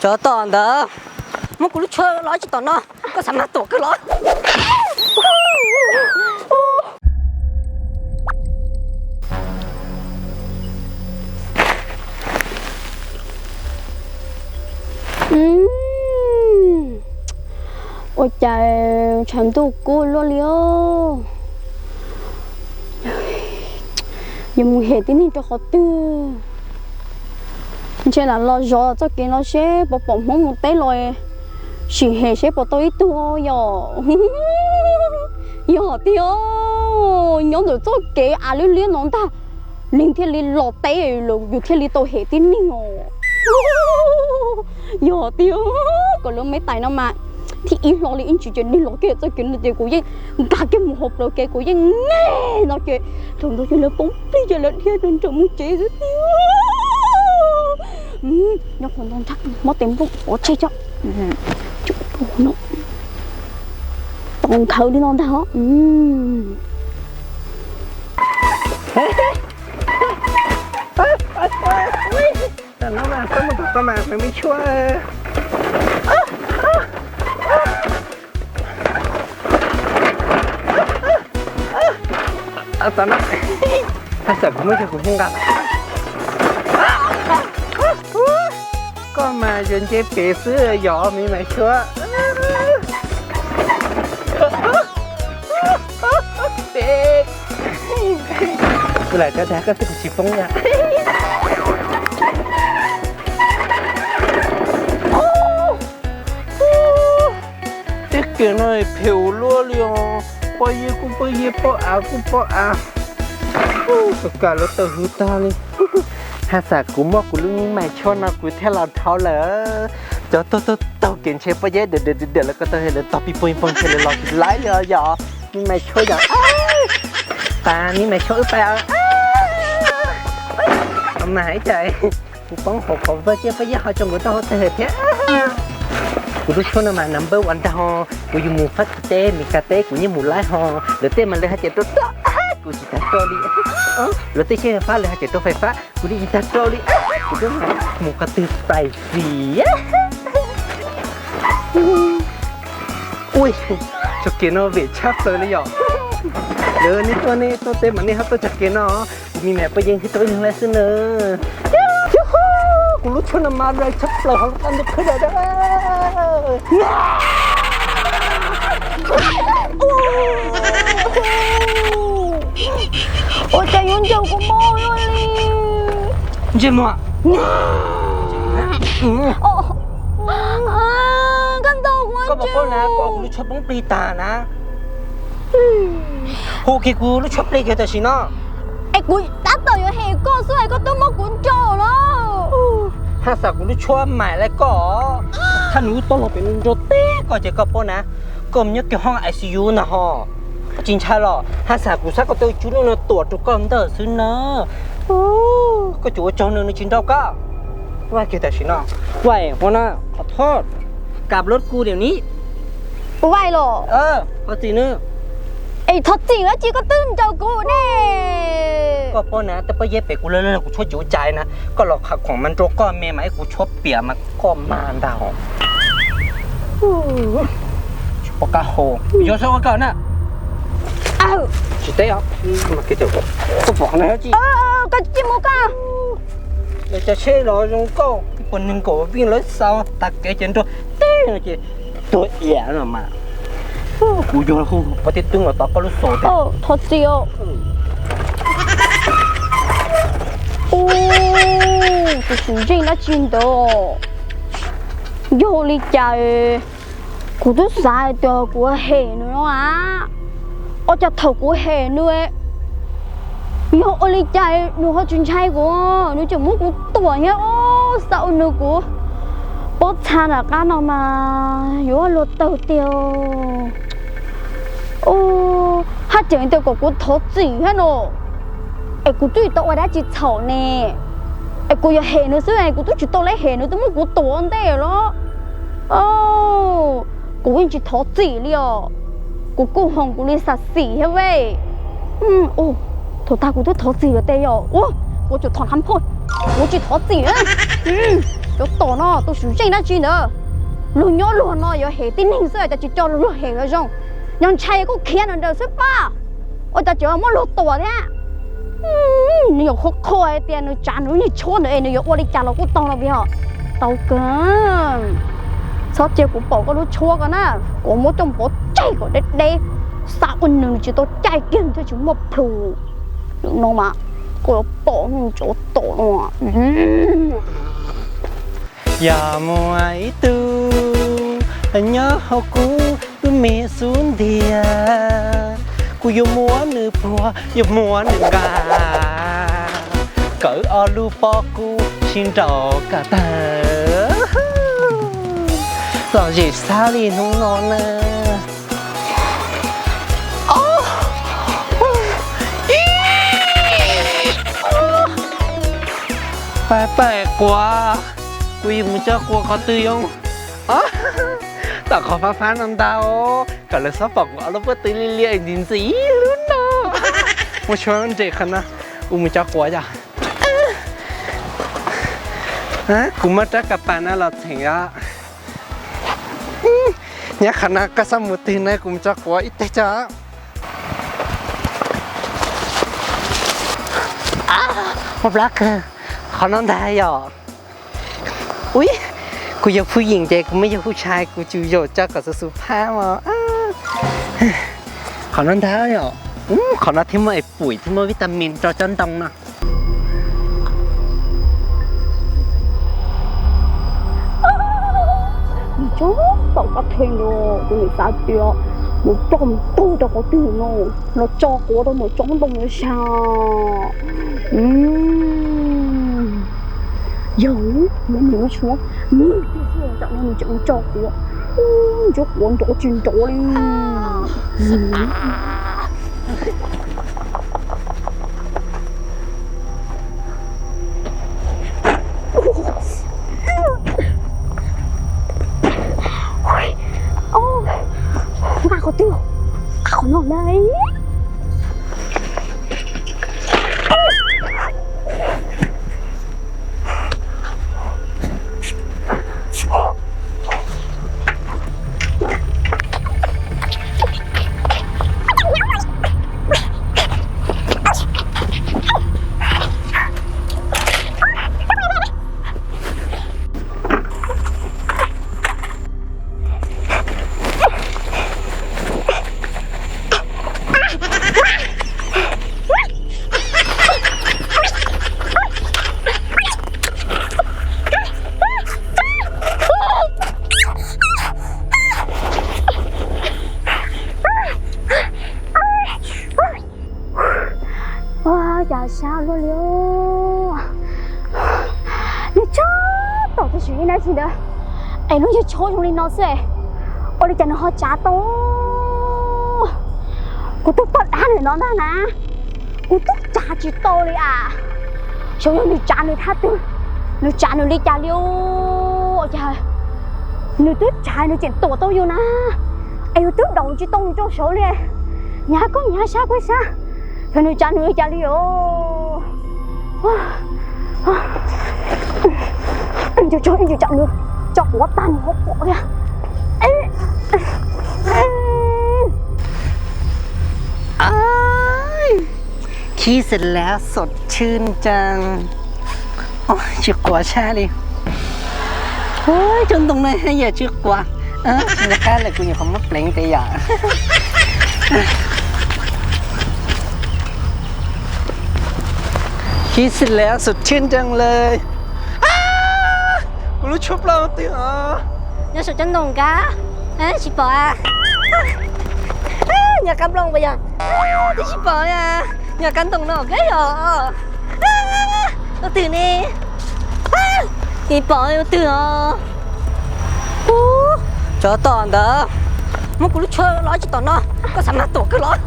Tos tos ntawd, muab kuv lub tshuab los tsis tom no, koj xav mas tuam kawg los? Ua cas tshav ntuj kub luaj li os. Yuav mus hem tib neeg rau qhov twg? Ntshe lam los zov txoj kev no seb puas pom Hmoob mus teb los sim hem seb puas tau ib tug yom. Yog tiag, nyob ntawm txoj kev av liab liab no ntag, neeg thiaj li los teb los yus thiaj li tau hem tib neeg os. Yog tiag, kom lub me tais no mas thib ib hlo li ib ntsis ces neeg los kiag txoj kev no ces kuv yeej nkag kiag mus hauv plawv kev, kuv yeej nge no ces thaum ntawd ces lawv poob plig ces lawv dhia rau nram mus tsev xwb tiag. Nyob qhov no nrag mob tes nplooj pov tseg cov no, tos nkhawv li no ntag os. Tam no mas txhob mus tom toj mas lawv me tshuab. Tam no, haj xam kuv muab cog kuv hub nqa. Koj mas yuav nce pem xwb yog me mas tshuab. Kuv lam cov dag koj xwb kuv tsis poob na. Tej kev no phem ua luaj li os. Pob yeb kuj pob yeb, pob av kuj pob av. Ua cas lawv tawm hws tag li. Haj xam kuv muab kuv lub me mas tshuab no kuv thiaj los dhau lawm. Cov tuag tuag taug kev ntshe pob yeb dawm dawm dawm lawv ko taug lawv tog pij poog pog ntshe lawv los tsis laib li os yom. Me mas tshuab yom. Pas me mas tshuab wb pas. Mas ib tsam kuv poob hauv qhov vag cia pob yeb ho tso nkaus tau hauv tag thiab. Kuv lub tshuab no mas number one ntag ho. Kuv yuav mus Fab Kis teb, Mes Kas teb kuv yeej mus laib ho. Lawv tej mas lawv haj cem rau toj, kuv tsis tag rau li. Lawv tej xyab fab lawv haj cem rau fais fab, kuv li tsis tag rau li. Kuv twb mus qhov twg pais fis. Ui, txoj kev no vim tshaj plaws li yom. Lawv nej tuaj nej tuaj teb mas nej ho tuaj txoj kev no. Kuv me mas pob yeb twb tau ib leeg laib xwb na. Kuv lub tshuab no mas lawv tshaj plaws hauv lub qab ntuj khwb lawm. Ua cas yuav ncaws kuv mob luaj li. Ntsej muag. Koj ntaus kuv, koj puas paub na, koj ua kuv lub tshuab poob plig tag na. Hu kiag kuv lub tshuab plig kiag tam sim no. Es kuv tab tom yuav hem koj xwb es koj twb muab kuv ncaws los. Haj xam kuv lub tshuab mais li koj. Thaj nws toj los pem nrog teb koj ces koj paub na. Koj mus nyob kiag hoob I C U ntag ho. Koj tsis ntshai los? Haj xam kuv xav koj tej tswv lub no tuam rau koj ntawm xwb na. Koj tsuas ua tsaug nws, nws tsis nrau koj. Vaj kiag tam sim no. Vaj, ua na, thov thov, cà blot kuv điều ní. Vaj los? Thov txim na. Es thov txim dab tsi, koj twb ncaws kuv ne. Koj paub na, tej pob yeb pem kuv lawv kuv tshuab tsis ua cas na. Koj los qhav khoom mas nrau koj me mas ib kuv tshuab piam mas koj mag ntag. Tsis pom qab hau, yog xav ua koj na. Tsis teb os. Koj pom na tsis? Koj tsis mus koj. Cov tsheb los zoo nkauj, ib puas nees nkaum vij lawv xaus tas kev ces nrog teb no ces tuag iam no mas. Kuv yuav hu pov tib tub los tov koj lub xaus thiab. Thov txim. Tus txiv ntseeg dab tsi ntawd, yog li cas kuv twb xav hais tias kuv hem nws no a, ua cas thaum kuv hem nws, yog ua li cas nws ho tsis ntshai kuv, nws tseem muab kuv tuam thiab. Xav ua nws kuv pob txha nram qab no mas yuav luag tawg tiag. Haj tseem tias kom kuv thov txim thiab no, es kuv twb tsis tau ua dab tsi txhaum ne, es kuv yog hem nws xwb es kuv twb tsis tau lab hem nws twb muab kuv tuam ua ntej los. Kuv yeej tsis thov txim li os. Kuv kuj hoom kuv li xam xim thiab vej. Thaum tag kuv twb thov txim lawm tes yom. Ua, kuv tsum thov nqhab phoj, kuv tsis thov txim na. Cov tom no tus tswv zeej dab tsi ntawd, luag nyob luag no yuav hem tib neeg xwb, cas tsis coj luag hem los zoo, nyob ntshai kuj khiav nrog nraws xwb pab. Ua cas tseem muab luag tua thiab. Nws yuav qhuav qhuav hais tias nws tsav nws lub niag tshuab ntawd es nws yuav ua li cas los kuj tau no vim ho tau kawg. Txhob cia kuv pom koj lub tshuab ko na, kuv muab coj pov tseg kom deb deb, xav ua nws tsis tau caij kiag thiaj tsis muaj plhus. Nim no mas koj yuav pom cov tom no. Yog muaj ib tug nyob hauv kuv lub me xub ntiag, kuv yuav muab nws puag yuav muab nws nqa, kawm ob lub pob kub sib nraus kom tag. Lom zem xav li hnub no na. Pab pab quav, kuv yuav mus coj quav qhov twg os? Tom qhov fab fab no ntag, kom lawv txhob pom kuv ob lub pob tw liab liab ntxim ntxim ib lub no. Muab tshuab nres qhov no, kuv mus coj quav yom. Kuv muab rab ka pas no los txheem os. Nyob qhov no koj xav mus twg na, kuv mus tso quav ib teg tso. Ua plab kawg, qhov no ntag yom. Ui, kuv yog phooj ywg ces kuv muaj yog hu tshais kuv tsum zaum tso kom xub xub phab os. Qhov no ntag yom. Qhov no thiaj muaj es puim thiaj muaj vitamin rau cov ntoo no. Nws tsob tom qab theej ntawd kuv nim xav tias mus ploj mus pug rau qhov twg no los tso quav rau ntawm tsob ntoo no sav. Yog muab nws lub tshuab nws tiag xwb, tsam no nws tseem mus tso quav, ntshe quav nrov tsis nrov li. Nqa qhov twg? Nqa qhov no na. Ua cas sab luaj li. Nws tsob tom tus tswv zeej dab tsi ntawd es lub niag tshuab zoo li no xwb, ua li cas nws ho tsav tau? Kuv twb pom dab ntawm no ntag na, kuv twb tsav tsis tau li as. Xyov yog nws tsav nws thab twg, nws tsav nws li cas li os. Ua cas nws twb tsav nws tseem tuam tau yus na, es yus twb daus tsis tau nws rau saud li. Nyab koj nyab sab koj sab, yog nws tsav nws li cas li os. Tso, tso nws tso quav tag nws ho pom thiab. Khib xwm lab sot tshwj ntsees. Tsis quav tshaj li. Cov ntoo no haj yam tsis quav. Tsis nco qab lawm, kuv nyuam qhuav muab pleev tes yom. Khib xwm lab sot tshwj ntsees lawm. Kuv lub tshuab plaub twg os? Nyob saum cov ntoo nkad, tsis pom. Nyob qab nplooj puas yog? Twb tsis pom, nyob qab ntoo no kawg yog. Tus twg ne? Tsis pom tus twg os. Cov tom ntawd, muab kuv lub tshuab los tsis tom no, koj xav mas tuam kawg los.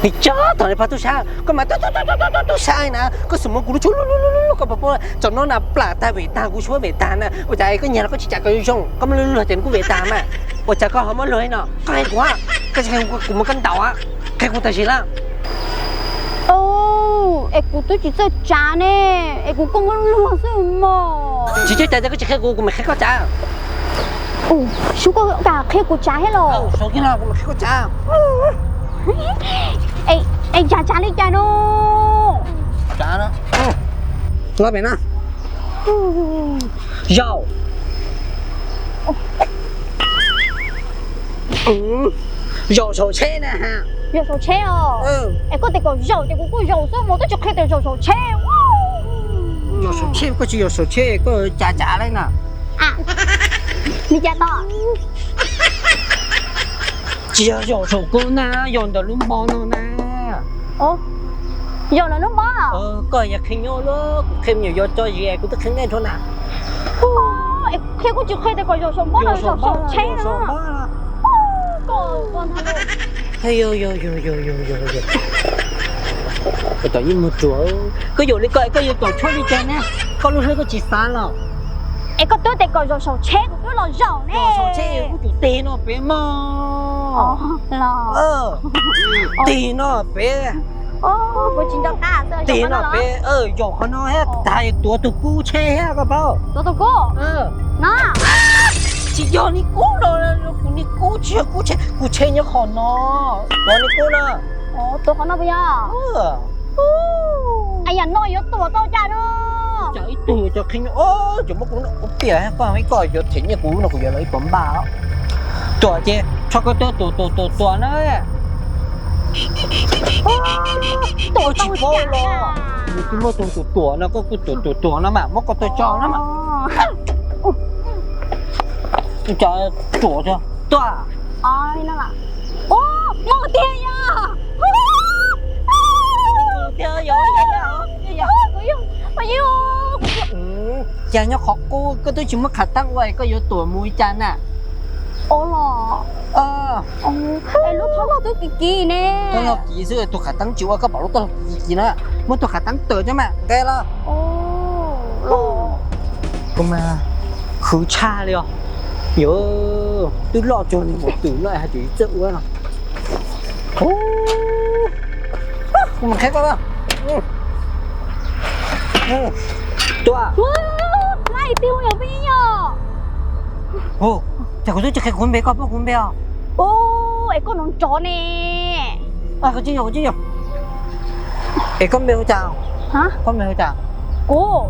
Nws tsob tom nws pab tub sab, koj mas tub tub tub tub sab na, koj xub muab kuv lub tshuab lub lub lub lub koj pab pab tsom no na plam tag vem tag kuv tshuab vem tag na, ua cas koj nyiag los koj tsis cam koj zoo, koj muab luag luag ces nws kuj vem tag mas, ua cas koj ho muab luag li no, koj qhia kuv, koj tsis qhia kuv muab koj ntaus, qhia kuv tam sim na. Au, Es kuv twb tsis txawj tsav ne, es kuv koj muab luag xwb mog. Tsis txawj tsav ces koj tsis qhia kuv, kuv mam qhia koj tsav. Ua, sub, koj kam qhia kuv tsav thiab los? Saum kiag los kuv mam qhia koj tsav. Es tsav tsav li cas no? Tsav no. Los pem no. Zaum. Zaum saum tsheb na ha. Zaum saum tsheb os. Es koj tias kom zaum ces kuv kuj zaum xwb mog, twb tsis qhia tias zaum saum tsheb. Zaum saum tsheb koj tsis zaum saum tsheb koj tsav tsav li na. Li cas tod? Tsis yog zaum saum koj na, zaum ntawm lub npo no na. Zaum ntawm lub npo? Koj yog qhia nyuaj luaj, kuv qhia me nyuam yaus tso zis kuv twb qhia nej dhau na. Qhia kuj tsis qhia tias kom zaum saum npo no, zaum saum tsheb na. Tom yeej muag ruam, koj zaum li ko koj yuav tom tshuaj li cas na, koj lub hlwb koj tsis xav los? Es koj twb tias kom zaum saum tsheb kuv twb los zaum ne. Zaum saum tsheb kuj tus tig no pem mog. Tig no pem. Tig no pem, zaum qhov no thiab tag tuav tus kub tsheb thiab koj paub. Tuav tus kub? No. Tsis yog li kub no, kuv li kub tsis yog kub tsheb, kuv tsheb nyob qhov no. Tuav li kub no. Tuav qhov no puas yog? Yam no yuav tuam tau cas no? Cov ib tug cov qhia nyuaj, cov muab kuv no kuv piam koj, koj yuav them nyiaj kuv no kuv yuav los ib puas npaj. Tuam ces tso koj tuaj tuam tuam tuam tuam na. Tuam tsis paub los. Nws twb muaj tus tuam tuam no, koj kuj tuam tuam tuam no mas muab koj tuaj tso no mas. Cov tuam tuam. Muaj tiag yog. Cas nyob qhov qub koj twb tsis muab khav teeb ua es koj yuav tuam mus li cas na? Ua los. Lub toj loj twb kiv kiv ne. Toj loj kiv xwb tus khav teeb tsis ua, koj pom lub toj loj kiv kiv na. Muab tus khav teeb tawm coj mas nqe los. Kuv mas khwv tshaj li os. Yog twb loj tsuag li mus twm no hais tias txawj ua no. Kuv mus qheb koj. Tua. Ua, lab tis yog peb nyob. Ces kuv twb tsis qhia kuv npe, koj paub kuv npe os? Es koj nov nrov ne. Kuv tsis yog, kuv tsis yog. Es koj npe hu cas? Koj npe hu cas? Kuv.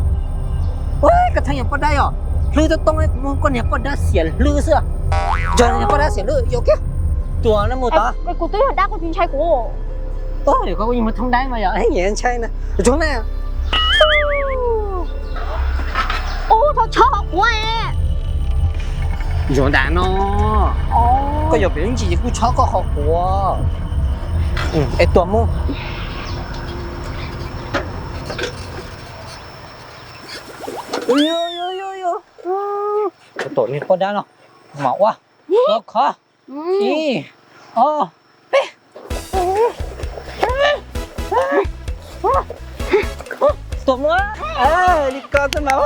Koj txheej yog poj dab yog? Hlwb toob toob, kuv muab koj niag poj dab xiam hlwb xwb. Yog niag poj dab xiam hlwb yog kiag. Tua no mus tod. Kuv twb yog dab, koj tsis ntshai kuv. Yog koj yeej muaj thoob dab mas yog ntshai na. Tsuag na. Ub, thaum tshob qhuav. Zoo tas no. Koj yog pem ntsis kuj tshob koj qhov quav. Es tuam mus. Tuam niag poj dab no mas ua, los khov. Ib, ob, peb. Tuam mus. Li ko xwb mas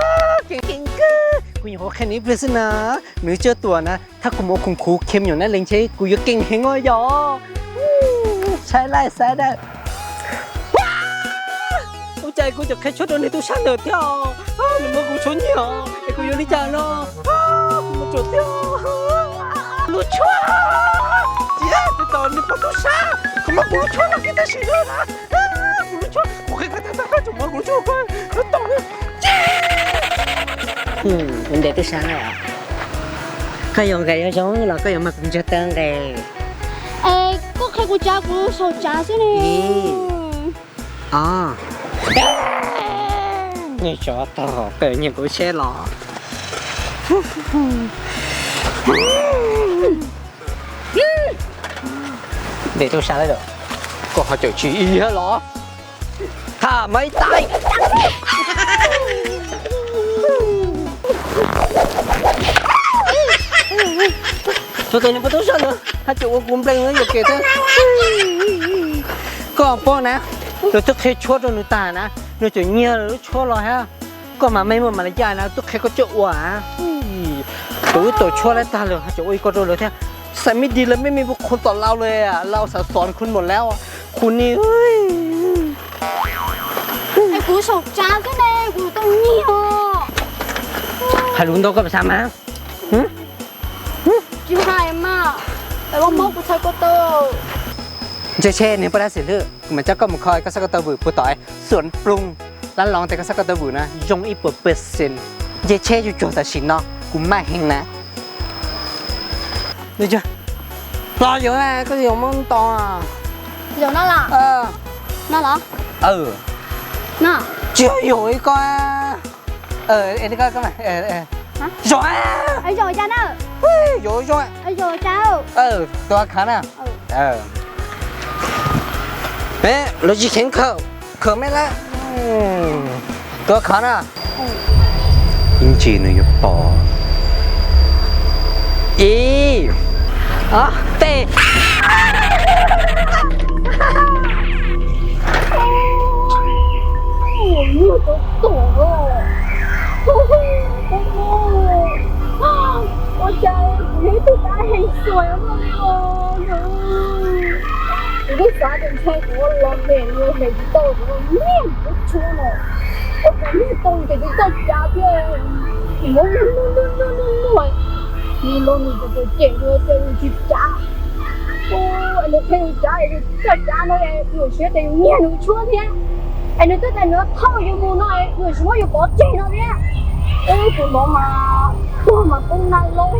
keej heev kawg. Kuv nyuam qhuav qhia nws ib pliag xwb na, nws tseem tuam na. Thab kuv mus khoom khuv khiav me nyuam nab lees ntshe kuv yuav keej heev os yog. Saib laij saib dawm. Ua cas kuv tseem qhia tshuaj rau niag tub sab ntawd thiab, nws muab kuv tshuaj nyiag os, es kuv yuav li cas no? Kuv mus tsuam thiab. Lub tshuaj, cia tos niag pog tub sab, kuv muab kuv lub tshuaj no kiag tam sim no na. Kuv lub tshuaj, kuv qhia koj tag tag koj tseem muab kuv lub tshuaj, koj tau. Ntev tub sab, koj yuav nqes yuav zoo los koj yuav mag kuv ntsag taw nqes? Es koj qhia kuv tsav kuv saum tsav xwb ne. Nws tsov tog kawm nyiag kuv tsheb los. Ntev tub sab, koj ho caum tsis ib los? Tham maiv tais. Txhua tus niag pog tub sab ntawd haj tseem ua kuv nplees yuam kev thiab. Koj paub na, lawv twb qhia tshuaj rau nws tag na, nws tseem nyiag lub tshuaj los thiab. Koj mas meej muaj mas li cas na, twb qhia koj tseem ua. Tus wb tuam tshuaj laib tag lawm haj tseem ua li ko rau lawv thiab. Xav me di lawv me me puas khun tom laus lawm, laus xav xov khun npaum laub khun ni. Kuv saum tsav xwb ne, kuv tau nyiag. Hais lus ntau koj pes xav mas. Tsis hais mas, es vos mob kuv txhais ko taw. Ntshe tsheb nws poj dab xwm lwm, kuv mam coj koj mus kho koj sab ko taw vwm puas tom xuam ploog lab loos tes koj sab ko taw vwm na zoo ib puas percent. Ntshe tsheb tsuag tsuag tam sim no kuv maj heev na. Los yuav, koj yuav muab tos. Yuav no los? No los? No. Tsis yog yuav ib ko. Zoo, zoo cas na? Yuav zoo. Yuav cas? Tus khav na. Lawv tsis kheev khaws, khaws me lawm. Tus khav na. Ib ntsis nws yuav pom. Ib, ob, peb. Ua cas kuv yog ib tug dab heev xuav no li os. Kuv twb xav tias ntshe kuv ua los hem, ua hem tsis tau, kuv niag kuv tshuav no, ua cas niag tau ces kuv txoj cav thiab, kuv muab nug nug nug, nws los nws tseem cem nws tias nws tsis cav. Es nws qhia yus cav es yus txoj cav no es yus siab tias yus nyiag nws tshuab thiab. Es nws twb tias nws thauj yus mus no es yus tsis muab yus pov tseg no thiab. Kuv no mas tuag mas poob nag laub,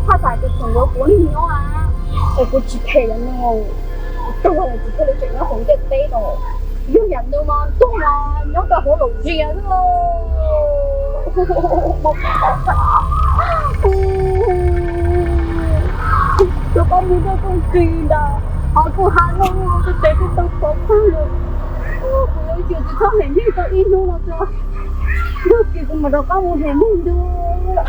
haj txawm tias thaum ntawd kuv nim no es kuv tsis phem yam no, kuv tuag kuv thiaj li tseem nyob hauv ntiaj teb no. Yog yam no mas tuag mas nyob rau hauv lawm zias xwb. Rau koj mus nrog koj ris ntag, ho kuj ha loj loj tes kuj tau pov pwg lawm. Kuv yuav cia tsis txhob hem neeg tau ib hnub no tso. Yog ces kuv mam rov qab mus hem neeg dua.